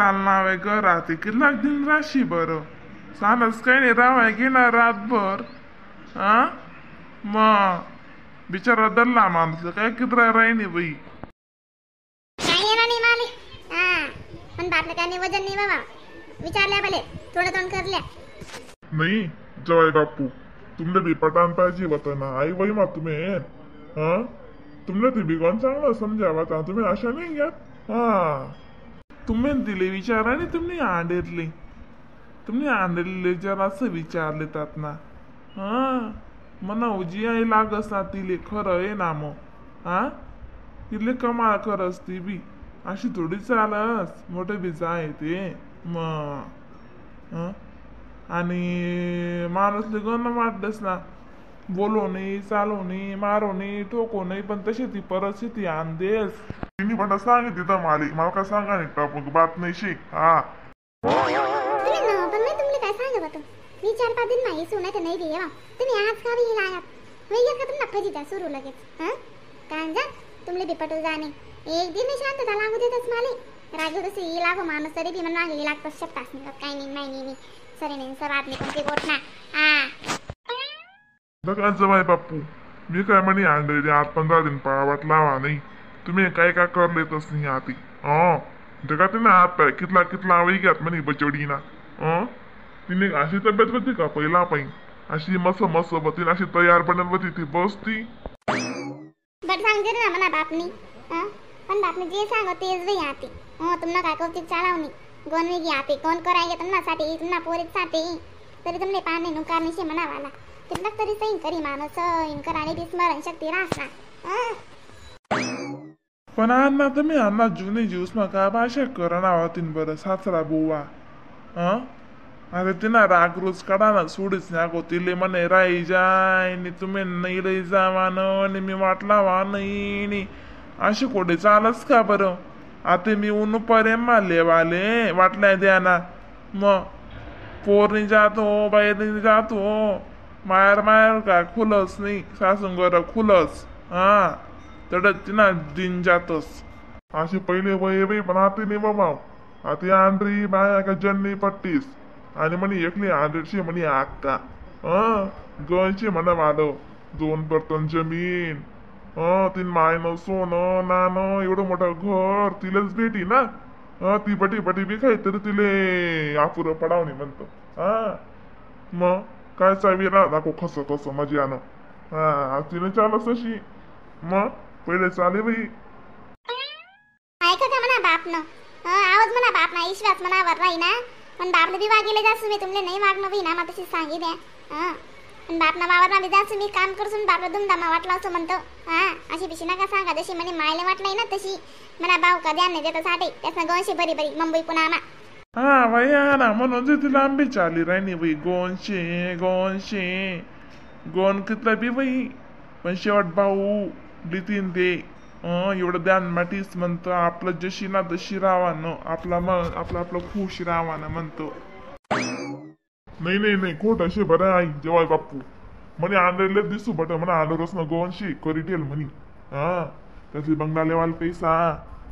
चालना वे घरात कितलाक दिन राशी बरं सानच काही नाही रावाय घेणार रातभर. हा मग बिचारा दल्ला माणूस काय कितरा राहिनी बाई. काय येणार नाही माले. हा पण बापले काय नाही वजन नाही बाबा विचारल्या भले थोडं तोंड करल्या. नाही जवाई बापू तुमले बी पटान पाहिजे होतं ना आई वही मा तुम्ही. हा तुमले ते बिगॉन चांगलं समजावा तुम्ही अशा नाही घ्या. हा तुम्ही दिले विचार आणि तुम्ही आंडेरले तुम्ही आंडेरले जरासं विचारले तात ना. हा मना उजी आई लागस ना तिले खरं आहे ना मग. हा तिले कमाल करस ती बी अशी थोडी चालस मोठे बी जाय ते मग. आणि माणूसले गण वाटलंच ना बोलो नाही चालू नाही मारो नाही ठोको नाही पण तशी ती परिस्थिती आणदेस. तिने पण सांगितलं तर माली मला काय सांगा नाही टॉप बात नाही शिक. हा तुम्ही ना पण मी तुमले काय सांगत होतो मी 4-5 दिन मागे सुना तर नाही रे तुम्ही आज का बी आयात वैया का तुमना फजिता सुरू लगेच. हा कांजा तुमले बिपटू जाणे एक दिन शांतता लागू देतच माले रागीडूस ही लागो माणूस तरी बी मन मागे लागतो शकतास नाही काय नाही नाही नाही सरे नाही सर आदमी कोणती गोठ ना. हा बघा जवाई बापू मी काय म्हणे आणले 8-15 दिन पावाट लावा नाही तुम्ही काय काय करले तस नाही आती. जगा तिने हात पाय कितला कितला वही घ्यात म्हणे बचवडी ना. तिने अशी तब्येत होती का पहिला पाहिजे अशी मस्त मस्त होती अशी तयार बनत होती ती बसती. बट सांगते ना म्हणा बापनी. पण बापनी जे सांगो तेच बाई आती. हो तुमना काय कौतिक चालावणी गोन वेगी आती कोण करायगे तुमना साठी तुमना पोरीत साठी तरी तुमने पाणी नुकार निशे म्हणावाला तिथला तरी सही करी माणूस इनकर आणि ती स्मरण शक्ती रास ना. पण अण्णा तुम्ही अण्णा जुने ज्यूस मग काय भाषा करणा होतीन बरं सासरा बुवा. हा अरे तिना राग रोज काढा ना सोडीच नागो तिले म्हणे राही जाय नि तुम्ही नाही लई जावानं आणि मी वाटला वा नाही अशी कोठे चालच का बरं. आता मी ऊन परे माले वाले वाटलाय द्या ना मग पोरनी जातो बाहेरनी जातो मायर मायर का खुलच नाही सासून घर खुलच. हा तर तिना दिन जातस अशी पहिले वय बाई पण आता नाही बाबा आता आंड्री बाया का जन्नी पट्टीस आणि म्हणे एकली आंड्रीची म्हणे आक्का. गणची म्हणा माधव 2 बर्तन जमीन तीन मायनं सोनं नानं एवढं मोठं घर तिलाच भेटी ना. ती बटी बटी बी खाई तरी तिले आपुरं पडावणी म्हणतो. हा मग काय चावी ना दाखव खस खस मजानं. हा तिने चालस तशी मग पहिले चाले बाई. ऐका का म्हणा बापनं आवाज म्हणा बाप ना विश्वास मनावर राही ना पण बापने बी वागिले जासू मी तुमले नाही वागणं बी ना मग तशी सांगी द्या. पण बापना वावर बी जासू मी काम करसून बापला दुमदामा वाटला असं म्हणतो. हा अशी पिशी नका सांगा जशी म्हणे मायले वाटलंय ना तशी म्हणा भाऊ का ध्यान नाही देत साठी त्यासनं गोनशी बरी बरी मुंबई पुन्हा मा. हा बाई हा ना म्हणून ती लांबी चाली राहिनी बाई गोनशे गोनशे गोन कितला बी बाई पण शेवट भाऊ लितीन ते एवढं ध्यान माटीच म्हणतो आपलं जशी ना तशी रावानं आपला मग आपलं आपलं खुश रावानं म्हणतो. नाही नाही नाही खोट असे बरं आई जेवाय बापू म्हणे आंधळले दिसू बट म्हणा आंधळच ना गोनशी करीटेल म्हणे. हा त्यातली बंगला लेवाल पैसा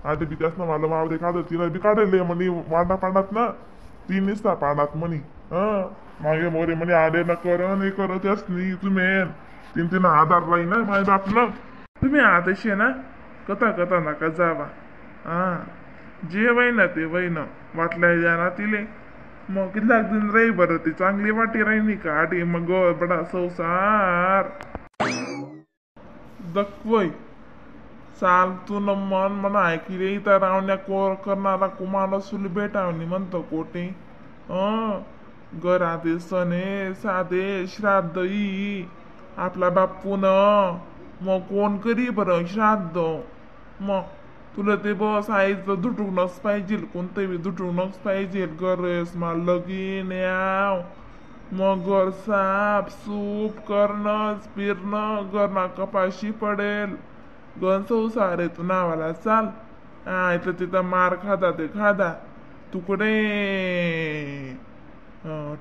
आता बी त्यासनं मला वावरे काढत तिला बी काढले म्हणे वाडा पाडात ना ती निसता पाडात म्हणे. हा मागे मोरे म्हणे आडे न कर नाही कर त्याच नाही तुम्ही तीन तीन आधार राही ना माय बापनं. तुम्ही आदेश ना कथा कथा नका जावा. हा जे वय ना ते वय ना वाटल्या द्या ना तिले मग कितलाक दिन राही बरं ती चांगली वाटी राही का आटी मग बडा संसार दखवय चाल तू न मन म्हणा ऐकले इथं रावण्या कोर करणारा कुमारा सुल भेटावणी म्हणतो कोटे. घरात सणे साधे श्राद्ध आपला बाप्पू न मग कोण करी बरं श्राद्ध मग तुला ते बस आईचं दुटूनच पाहिजे कोणतं बी दुटूनच पाहिजे गरज मा लगीन याव मग घर साफ सूप करणं फिरणं घरणा कपाशी पडेल गण संसार आहे तू नावाला चाल. हा इथं तिथं मार खादा ते खादा तुकडे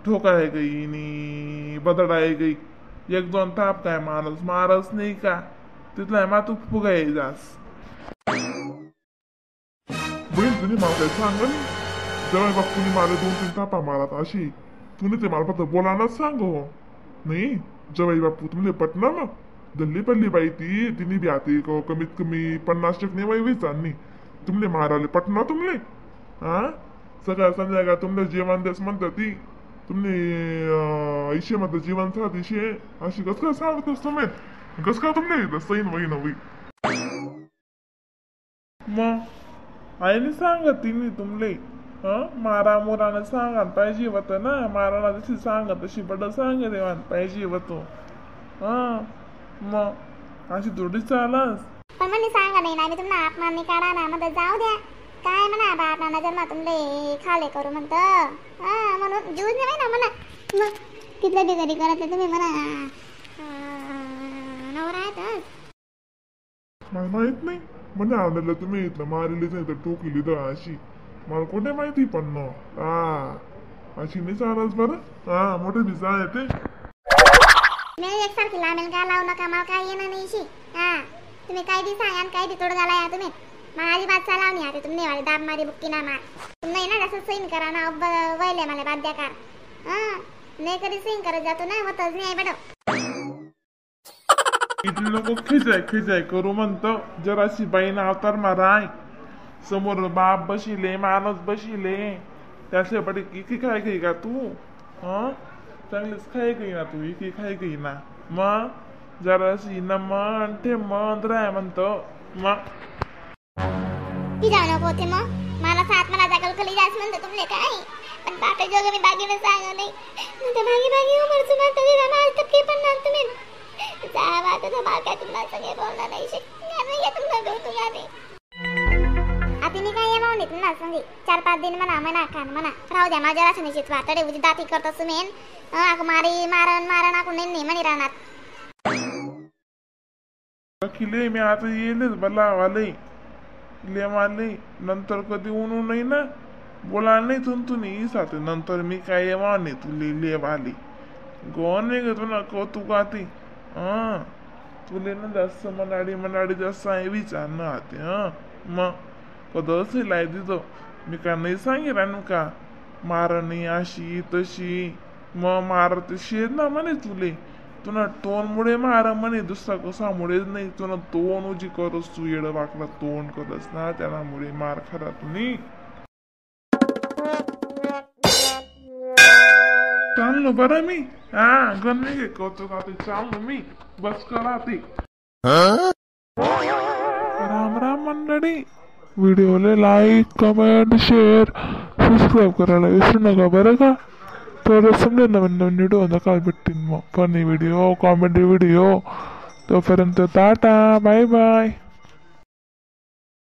ठोकाय गई नी बदडाय गई एक दोन ताप काय माणूस मारच नाही का तिथला मा तू फुगाय जास. बहीण तुम्ही मला काय सांगा नाही जवळ बाप्पूनी मला 2-3 थापा मारत अशी तुम्ही ते मला फक्त बोलायलाच सांगो नाही. जवाई बाप्पू तुमले पटणार ना दल्ली पडली बाई ती तिने बी आती कमीत कमी 50 टक्के वय विचारणी तुमले माराले पटणार तुमले. हा सकाळ संध्याकाळ तुमले जेवण देस म्हणतं ती तुमने इशे मध्ये जीवन साथ इशे अशी कस काय सांगतोस तुम्ही कस काय तुमले सैन वही नवी मग आईने सांगत तिने तुमले मारा मोरानं सांगा पाहिजे होतं ना माराना जशी सांगा तशी बड सांग देवान पाहिजे होतो. हा मग अशी थोडी चालस. पण म्हणे सांगा नाही ना मी तुम्हाला अपमान नाही काढा ना मग जाऊ द्या काय म्हणा बाप ना नजर मा तुमले खाले करू म्हणतं. हा म्हणून जीव नाही ना म्हणा मग तिथलं बी घरी करत तुम्ही म्हणा नवरा आहेतच. मला माहित नाही म्हणे आणलं तुम्ही इथलं मारलीच नाही तर टोकली तर अशी मला कोठे माहिती पण न हा अशी नाही चालत बरं. हा मोठे बिजा येते मी एकसारखी लामेल का लावू नका मला काय येणार नाही शी. हा तुम्ही काय बी सांगा काय बी तोडगा लाया तुम्ही माझी बात चालाव नाही आता तुम्ही वाले दाब मारी बुक्की ना मार तुम्ही ना जास्त सैन करा ना वैले मला बाध्या कार. हा नाही कधी सैन करत जातो ना होतच नाही बडं. इथले लोक खिजाय खिजाय करू म्हणतो जराशी बाईना अवतार माराय समोर बाप बशिले माणूस बशिले त्याच्या पडे इकी खाय गई का तू. हा चांगलीच खाय गई ना तू इकी खाय गई ना मग जराशी न मन ते मन राय म्हणतो मग ती जाऊ नको होते मग मला सात मला जागल कली जास म्हणतो तुमले काय पण बापे जोग मी बागीनं सांगा नाही म्हणते मागे मागे उमरचं म्हणतं तिला माल टक्के पण ना तुम्ही जा आता तर मला काय तुम्हाला सगळे बोलणार नाही नाही तुम्हाला भेटू या नाही. आता मी काय येऊ नाही तुम्हाला सांगे 4-5 दिन म्हणा म्हणा खान म्हणा राहू द्या माझ्या राशन चितवा तडे उजी दाती करतो सुमेन आकू मारी मारण मारण आकू नाही नाही म्हणे राहणार. खिले मी आता येईलच बला वाले लेवाले नंतर कधी ऊन नाही ना बोला नाही तुन साते नंतर मी काय येवा नाही तुले लेवाले गोन नाही ग तुला कौतुक आती. हां तुले ना जास्त मनाडी मनाडी जास्त आहे विचार ना आते. हां मग कदच लाय दितो मी का नाही सांगेल आणू का मारणी अशी तशी मग मारत शेत ना म्हणे तुले तुला तोंडमुळे मारा म्हणे दुसरा कसामुळेच नाही तुला तोंड उजी करस तू येडं वाकडा तोंड करस ना त्यामुळे मार खरा तुम्ही. चाललो बरं मी हा गण नाही कौतुक आता चाललो मी बस करा ते. राम राम मंडळी व्हिडिओला like comment share subscribe करायला विसरू नका बरं का. तर समजा नवीन नवीन व्हिडिओ काल भेटतील मग funny video comedy video. तोपर्यंत tata bye bye.